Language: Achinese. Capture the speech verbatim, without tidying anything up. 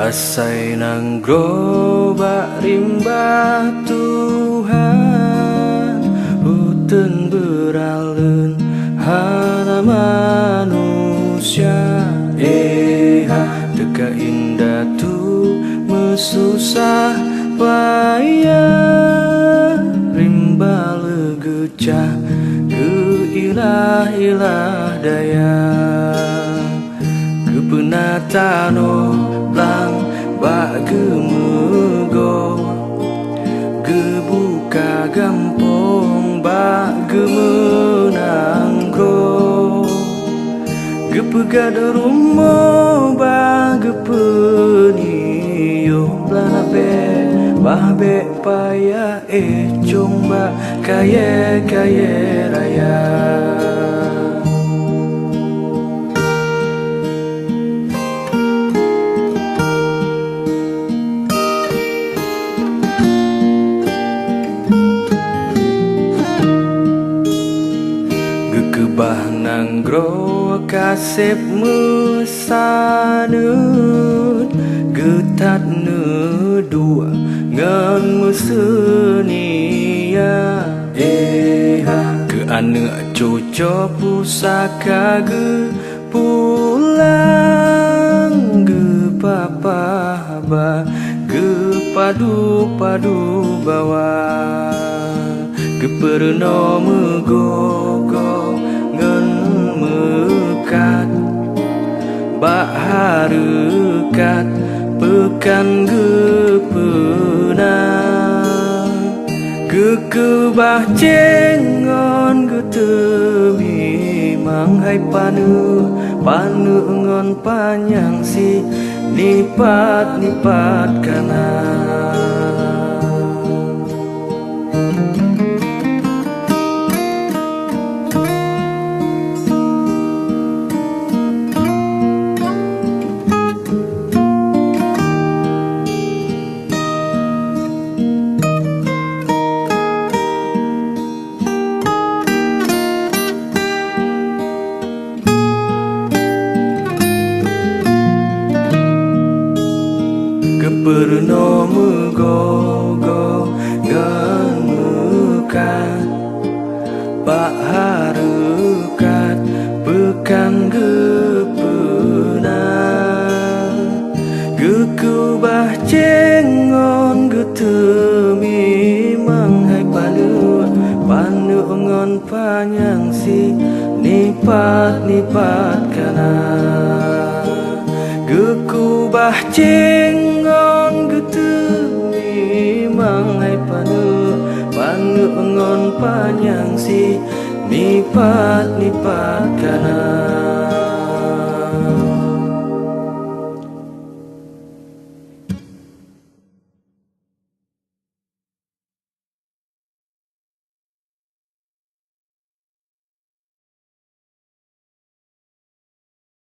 Asai nanggroe bak rimba Tuhan, uteuen beuraleuen hana manusia. Eh ha, teuka indatu meususah payah, rimba leugeucah geuilah-ilah dayah. Geupeuna tanoh blang bak geumeugoe, geubuka gampông bak geumeunanggroe, geupeugét rumoh bak geupeuniyôh, blah na bék, bah bék payah. Eh, cong bak kayée-kayée raya. Geukeubah nanggroe ka seb meusaneut, geuthat neuduek ngon meuseunia. Eh ha, keu aneuëk cucoe pusaka geupulang, geupapah ba geupadu-padu bawa. Geupeureunoe meugoe-goe ngon meukat, bak hareukat peukan geupeuna. Geukeubah céng ngon geuteumé manghai paneuk, paneuk ngon panyang si nipat-nipat kana. Geupeureunoe meugoe-goe ngon meukat, bak hareukat peukan geupeuna. Geukeubah céng ngon geuteumé manghai paneuk, paneuk ngon panyang si nipat-nipat kana. Geukeubah céng ngon geuteumé manghai paneuk, paneuk ngon panyang si nipat-nipat kana.